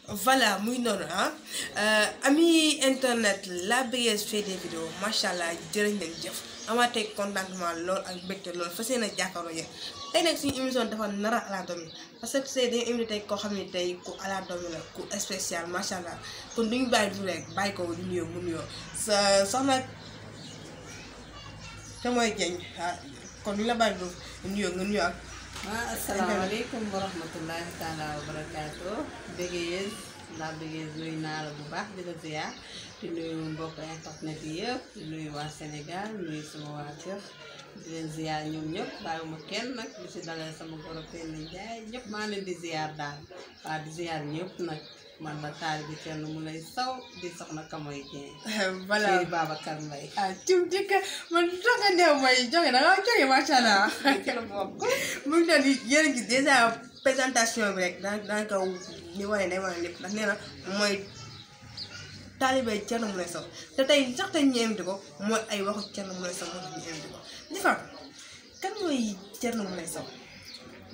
Voilà, muy noonu ami internet la BS fait des vidéos machallah jërë ngeen jëf amaatee contentement lool ak mbégte lool fas yéene jàkkaarloo yéen tey nag suñu émission dafa nar a ala domi parce que c'est dañu invité tey koo xam ne tey ku ala domi la ku spécial machallah kon duñu bàyyi du rek bàyyi ko du nuyoo mu nuyoo sa soxna te mooy Dieng kon ñu la bàyyi du nuyoo nga nuyoo ak. asalaamaaleykum wa rahmatullahi taala wa barakaatu bëggee la bëggee nuyu naa la bu baax di la ziar di nuyu mbokk internet yi yëpp di nuyu waa Sénégal nuyu sama waa kër di leen ziar ñoom ñëpp bàyyiwuma kenn nag di si dalal sama goro Penda Ndiaye ñëpp maa leen di ziar daal waa di ziar ñëpp nag man la taalibe Thierno Moulé Sow di soxna Kamoy Dieng. voilà Sëriñ Babacar Mbaye. cim dikk man joxe ndew mooy joxe da nga joxe macha allah. mu ngi doon yéen a ngi dèjà présentation bi rek daanaka ni wane day wane lépp ndax nee na mooy taalibe Thierno Moulé Sow te tey sax tey ñu invité ko mooy ay waxu Thierno Moulé Sow moo tax ñu invité ko di fa kan mooy Thierno Moulé Sow.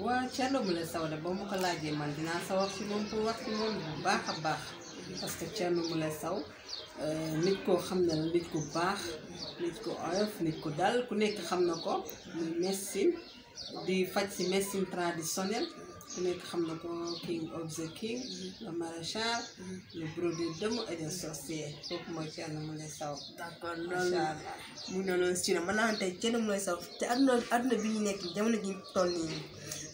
waaw Thierno Moulé Sow de ba mu ko laajee man dinaa sa wax ci moom pour wax ci moom bu baax a baax parce que Thierno Moulé Sow nit koo xam ne la nit ku baax nit ku oyof nit ku dal ku nekk xam na ko muy médecine di faj si médecine traditionnelle ku nekk xam na ko king of the king le maréchal le brodeur d'hommes et des sorciers kooku mooy Thierno Moulé Sow. d'accord loolu mu ngi noonu si ne mën naa tey Thierno Moulé Sow te àdduna bi ñu nekk jamono ji ñu toll nii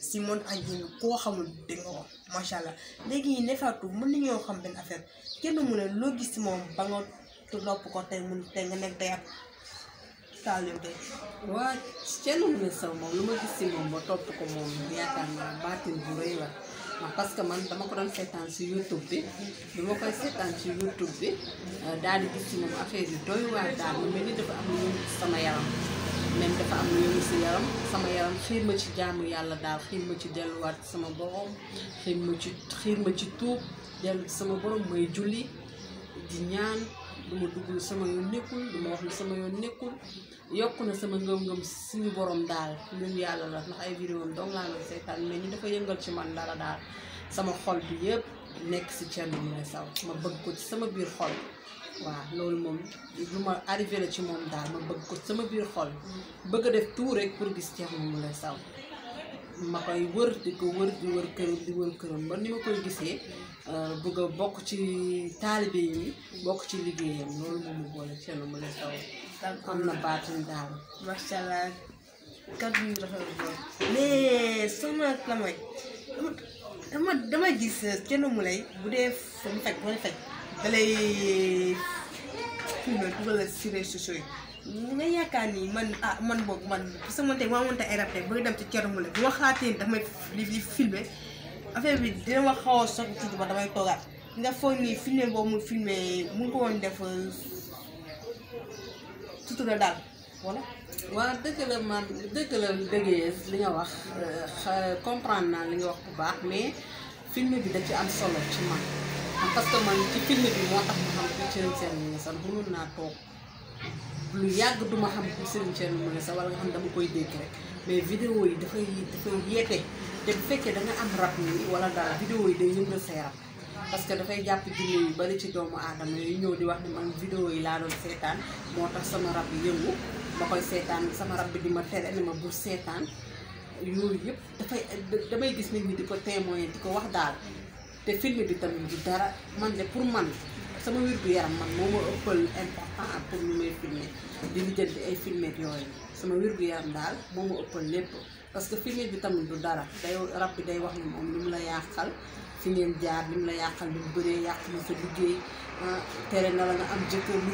si monde entier bi koo xamul dégg nga ko macha allah léegi ne Fatou mën nañoo xam benn affaire Thierno Moulé loo gis si moom ba nga topp ko tey nga nekk day ab taalibe tey. waa Thierno Moulé Sow moom lu ma gis si moom ba topp ko moom yaakaar naa baatin bu rëy la parce que man dama ko doon seetaan si YouTube bi ma koy seetaan si YouTube bi daal di gis si moom affaire yi doy waar daal mu mel ni dafa am lu yëngu ci sama yaram même dafa am lu yëngu si yaram sama yaram xiir ma ci jaamu yàlla daal xiir ma ci delluwaat sama borom xiir ma ci tuub dellu ci sama borom mooy julli di ñaan du ma dugg lu sama yoon nekkul du ma wax lu sama yoon nekkul yokk na sama ngëm-ngëm suñu borom daal ñun yàlla la ndax ay vidéo am dong laa doon seetaan mais ni dafa yëngal ci man dara daal sama xol bi yëpp nekk si Thierno Moulé Sow ma bëgg ko ci sama biir xol waaw loolu moom lu ma arrivé la ci moom daal ma bëgg ko ci sama biir xol bëgg a def tout rek pour gis Thierno Moulé Sow ma koy wër di ko wër di wër këram ba ni ma koy gisee bëgg a bokk ci taalibe yi bokk ci liggéeyam loolu moom mu boole Thierno Moulé Sow am na baatin daal macha allah kàddu yi rafet na mais sama Kamoy dama gis Thierno Moulé bu dee fa mu fekk wala fekk da lay filmé dugal la si réseaux sociaux yi nga yaakaar ni man boobu man parce que man tey maa mënta ay rab tey bëgg dem ci Thierno Moulé bu ma xalaatee ni damay li filmé affaire bi dina ma xaw a soog tuuti ba damay toogaat nga foog ni filmé boobu mu filmé mu ngi ko woon def sutura daal wala. waaw dëgg la man dëgg la déggee li nga wax comprendre naa li nga wax bu baax mais film bi da ci am solo ci man parce que man ci film bi moo tax ma xam ku Thierno Moulé Sow mënoon naa toog lu yàgg duma xam ku Thierno Moulé Sow wala nga xam dama koy dégg rek mais vidéo yi dafay yeete te bu fekkee da nga am rab nii wala dara vidéo yi day yëngal sa yaram parce que dafay jàpp jinne yu bari ci doomu aadama yooyu ñëw di wax ne man vidéo yi laa doon seetaan moo tax sama rab yi yëngu ma koy seetaan sama rab bi di ma tere ni ma bu seetaan yooyu yëpp damay gis nit ñi di ko témoigner di ko wax daal te film bi tamit du dara man de pour man sama wér-gu-yaram man moo ma ëppal important pour ñu may filmer di lijjanti ay filmer yooyu sama wér-gu-yaram daal moo ma ëppal lépp parce que film bi tamit du dara day rab bi day wax ni moom li mu la yàqal fi ngeen jaar li mu la yàqal lu bëree yàq na sa liggéey tere na la nga am jëkkër lu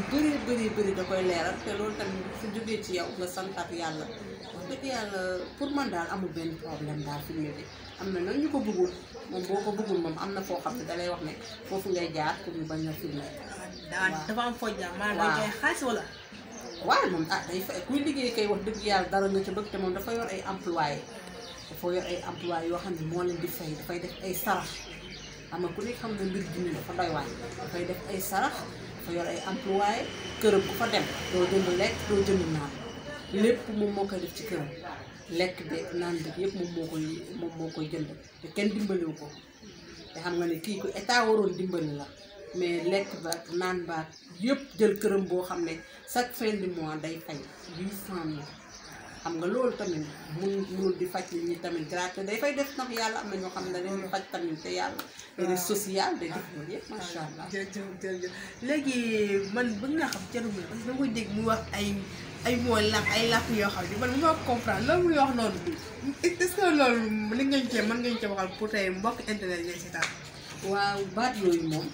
bëri da koy leeral te loolu tamit su jógee ci yow nga santaat yàlla wax dëgg yàlla pour man daal amul benn problème daal film bi am na nag ñu ko bëggul moom boo ko bëggul moom am na foo xam ne dalay wax ne foofu ngay jaar pour ñu bañ a filmer. dafa am foo jaar maanaam day xaalis wala. waaw moom day fay kuy liggéey kay wax dëgg yàlla dara nga ca bëgg te moom dafa yor ay employé yoo xam ne moo leen di fay dafay def ay sarax xam nga ku nekk xam nga mbir jinne dafa doy waay dafay def ay sarax dafa yor ay employé këram ku fa dem doo jënd lekk doo jënd naan lépp moom moo koy def ci këram lekk beeg naan bi yëpp moom moo koy jënd te kenn dimbaliwu ko te xam nga ne kii ku état waroon dimbali la mais lekk ba naan baat yëpp jël këram boo xam ne chaque fin du mois day fay 800 000 xam nga loolu tamit mënul di faj nit ñi tamit gratuit day fay def ndax yàlla am na ñoo xam ne dañuy faj tamit te yàlla. waaw social day def loolu yëpp macha allah. jërëjëf léegi man bëgg naa xam Thierno Moule parce que dama koy dégg muy wax ay mooy làkk ay làkk yoo xam ne man bu ma comprendre loolu muy wax noonu est-ce que loolu li nga ñu cee mën nga ñu cee waxal pour tey mbokk internet yi si taal. waaw baat yooyu moom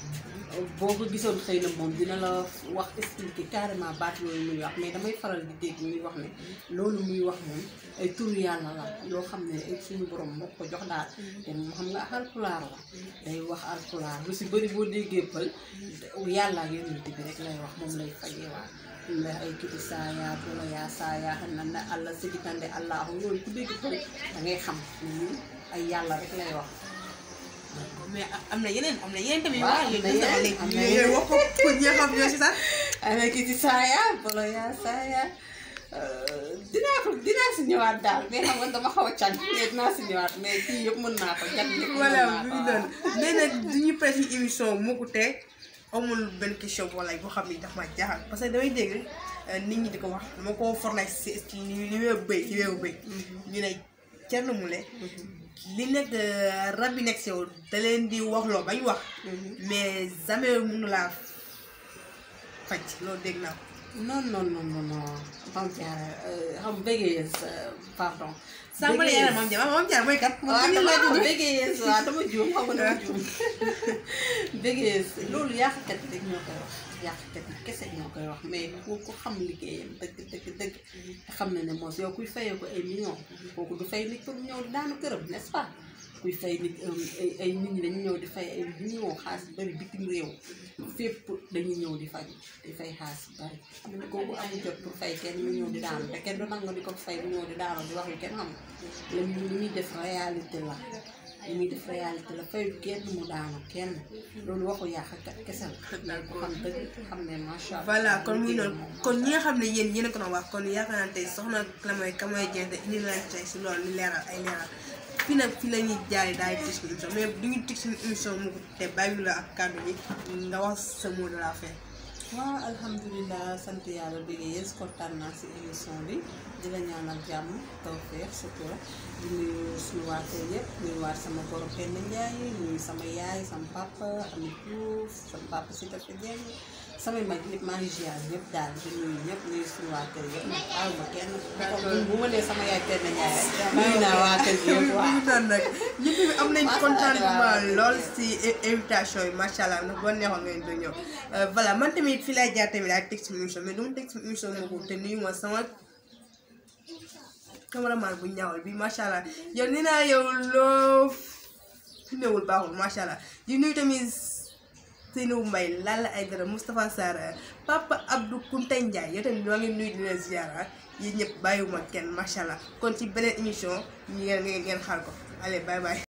boo ko gisoon xëy na moom dina la wax expliquer carrément baat yooyu muy wax mais damay faral di dégg muy wax ne loolu muy wax moom ay turu yàlla la yoo xam ne ay suñu borom moo ko jox daal te moom xam nga alpulaar la day wax alpulaar lu si bëri boo déggee pël yàlla ak yonent bi rek lay wax moom lay fajee waa la ay kiti saaya bolo yaa saaya xam na ne àlla sigitande allahu yooyu ku dégg pël da ngay xam ne ay yàlla rek lay wax. mais am na yeneen tamit. waaw am na yeneen wax ko pour ñi xam ñoo si sax. avec ci saaya bolo yaa saaya dinaa si ñëwaat daal mais xam nga dama xaw a càng mais dinaa si ñëwaat mais kii yëpp mën naa ko jag yëpp mën voilà naa bu ko ñu doon mais nag duñu presque émission mu ko teg amul benn question wala boo xam ni daf ma jaaxal parce que damay dégg nit ñi di ko wax dama ko fornay si li weewu bëy ñu ne Thierno Moule li nekk rab yi nekk si yow da leen di wax loo bañ wax mais jamais mënu laa faj loolu dégg naa ko. non Mame Diarra xam bëggee pardon. sàmm la yàlla Mame Diarra mooy kat. waaw dama bëggee waaw dama juum xam nga dama juum bëggee loolu yàqkat yi rek ñoo koy wax yàqkat yi kese ñoo koy wax mais ku xam liggéeyam dëgg te xam na ne moos yow kuy fayee ko ay millions kooku du fay nit pour ñëw daanu këram n'est-ce pas kuy fay nit ay nit ñi dañu ñëw di fay ay millions xaalis bari bitim réew fépp dañuy ñëw di fay xaalis bari xam ne kooku amul jot pour fay kenn mu ñëw di daanu te kenn du nangu di ko fay mu ñëw di daanu di wax yu kenn xam la li muy def réalité la li muy def réalité la fay kenn mu daanu kenn loolu waxu yàq kese la ko xam dëgg xam ne macha allah. voilà kon muy noonu kon ñi nga xam ne yéen a ko doon wax kon yaakaar naa tey soxna Kamay Dieng indi leen tey si loolu ni leeral ay leeral fii nag fii la ñuy jaaree daal di tëj suñu émission mais du ñu tëj suñu émission mu ko te bàyyi la ak kàddu gi nga wax sa mot de la fin. waaw alhamdulilah sant yàlla bëgg yées kontaan naa si émission bi di la ñaanal jàmm tawfeex sutura di nuyu suñu waa kër yëpp nuyu waat sama borom Penda Ndiaye nuyu sama yaay sama papa Ami Diouf sama papa Sita Dieng samay mag yëpp maa ngi ziar ñëpp daal di nuyu ñëpp nuyu suñu waa kër yëpp nag bàyyi ma kenn bu ma nee sama yaay Penda Ndiaye nuyu naa waa kër gi yëpp waaw nag ñëpp bi am nañ contentement lool si invitation yi macha allah ndax boo neexoon ngeen doon ñëw voilà man tamit fii laay jaar tamit daal teg sama émission mais du ma teg sama émission moo ko te nuyu ma sama cameraman bu ñaawal bi macha allah yow nee naa yow loo fi newul baaxul macha allah di nuyu tamit Seydou Mbaye Lalla Aïdara Moustapha Sarr Papa Abdou Kounta Ndiaye yow tamit ñoo ngi nuyu di leen ziara yéen ñëpp bàyyiwuma kenn macha allah kon ci beneen émission ñu ngeen xaar ko allez bye bye.